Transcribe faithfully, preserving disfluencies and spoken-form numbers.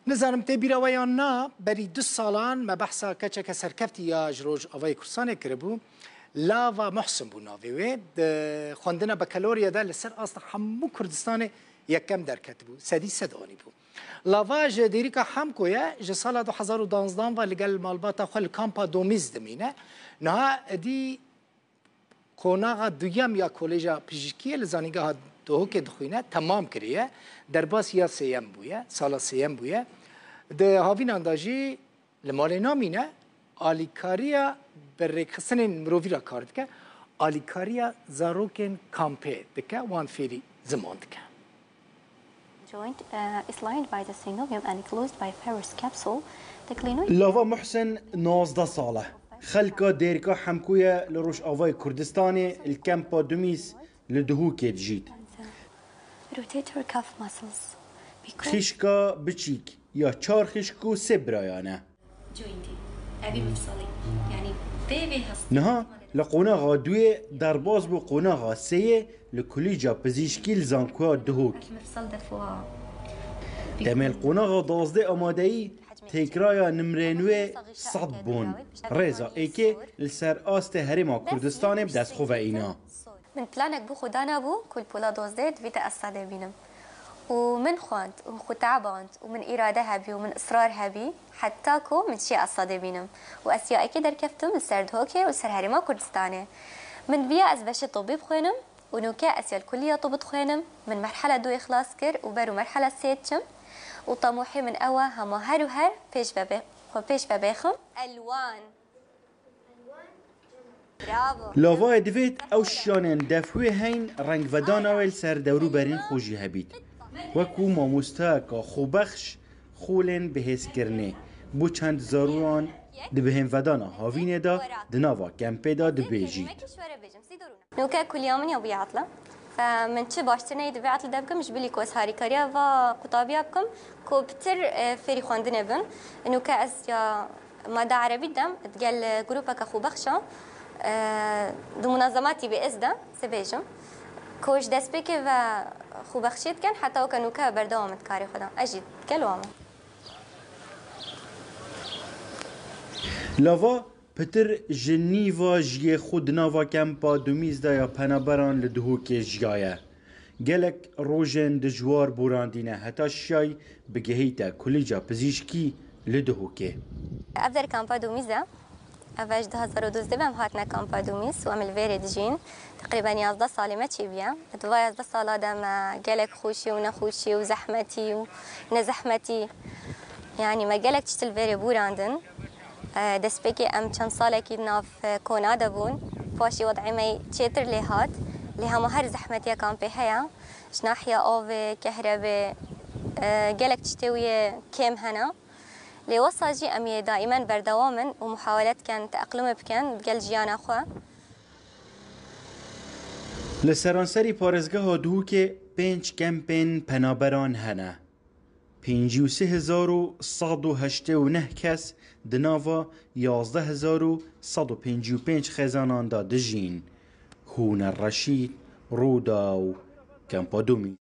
Nizanim tê bîra we yan na, berî du salan me behsa keçeke serkeftî ya ji Rojavayê Kurdistanê kiribû. Lava Muhsin bû navê wê. Di xwendina bakalorya de li ser asta hemû Kurdistanê yekem derketibû. Sedî sed anîbû. Lava ji Dêrika Hemko ye, ji sala du hezar û danzdan ve li gel malbata xwe li kampa Domîz dimîne. Niha êdî qonaxa duyem ya Koleja Pijîskiyê li Zanîngeha Duhokê dixwîne, temam kiriye. Derbas ya sêyem bûye, sala sêyem bûye. Di havînan de jî li malê namîne, alîkariya bi rêkxistinên mirovî re kar dike, alîkariya zarokên kampê dike, wan fêrî ziman dike. Joint, uh, is lined by the synovium and enclosed by ferrous capsule. The clinoid Lava Muhsin nozdeh sal e. Xelka Dêrika Hemko ye, li Rojavayê Kurdistanê, li kempa Dumîs li Duhokê dijît. Rotator cuff muscles. Because Xîşka biçîk ya çar xîşk û sê birayan e. Jointî. Evî mifsalî. Yanî vê vê hestî. Niha li qonaxa duyê derbas bû, qonaxa sêyê li Kulîca Pizîşkî li Zankoya Duhok. Mifsal defuwa. Demê li qonaxa dazdê amadeyî têkiraya nimrên wê sed bûn. Rêza êkê li ser astê Herêma Kurdistanê bi dest xwe ve îna. Min planek bû xwe danabû ku li pola dozdeh divî te ez sedê bînim. Û min xwend û xwe teeband û min îrade hebî û min israr hebî heta ku min çiye ez sedê bînim. Û ez ya êkê derkeftim li ser Duhokê û li ser Herêma Kurdistanê. Min diviya ez beşê tobî bixwênim û nûke ez ya li kuliya tobî dixwênim. Min merhela duyê xilas kir û ber û merhela sê diçim. Û temûhê min ew e hema her û her pêş ve bê-, xwe pêş ve bêxim. Elwan. Bravo. Lavayê divêt ew şiyanên defwê heyn rengvedana wê li ser dewrûberên xwe jî hebît. Wekû mamosteyeka xwebexş xolên bihêzkirinê bo çend zaroyan di bihênvedana havînê de di nava kempê de dibêjît. Nûke kuliya min ya bûye etla. Fe min çi baştir neyê divê etli de bikim, ji bilî ku ez harîkariya va qutabiya bikim, ku pitir, e, fêrî xwendinê bin. Nûke ez ya mada erebî dem, digel, e, grûpeke xwebexşa, e, di munazematî bi ez de, se bêjim, ku ji destpêkê ve xwebexşî dikin, heta weke nûke berdewam in di karê xwe de. Ez jî digel wan me. Lava Pitir ji nîva jiyê xwe di nava kempa Dumîz de ya penaberan li Duhokê jiyaye. Gelek rojên dijwar borandîne heta şiyay bigihîte Kulîca Pizîşkî li Duhokê. Ev der kampa Dumîz e. Ev e ji du hezar û duzdeh ve em hatine kampa Dumîz û em li vêrê dijîn. Teqrîben yazdeh salê me çêbûye. Di va yazdeh sala de me gelek xweşî û nexweşî û zehmetî û nezehmetî, yanî me gelek tişt li vêrê borandin. E, destpêkê em çend salekî di nav, e, kona de bûn. Paşî wed'ê me çêtir lê hat. Lê hema her zehmetiya kampê heye. Ji nahiya avê, kehrebê, e, gelek tiştê wî yê kêm hene. Lê wesa jî em yê daîmen berdewam in û muhawele dikin, teeqlûmê bikin digel jiyana xwe. Li seranserî parêzgeha Duhokê pênc kempên penaberan hene. Pêncî û sê hezar û sed û heştê û neh kes di nava yazdeh hezar û sed û pêncî û pênc xêzanan de dijîn. Hûner Reşîd, Rûda û Kempa Dumîz.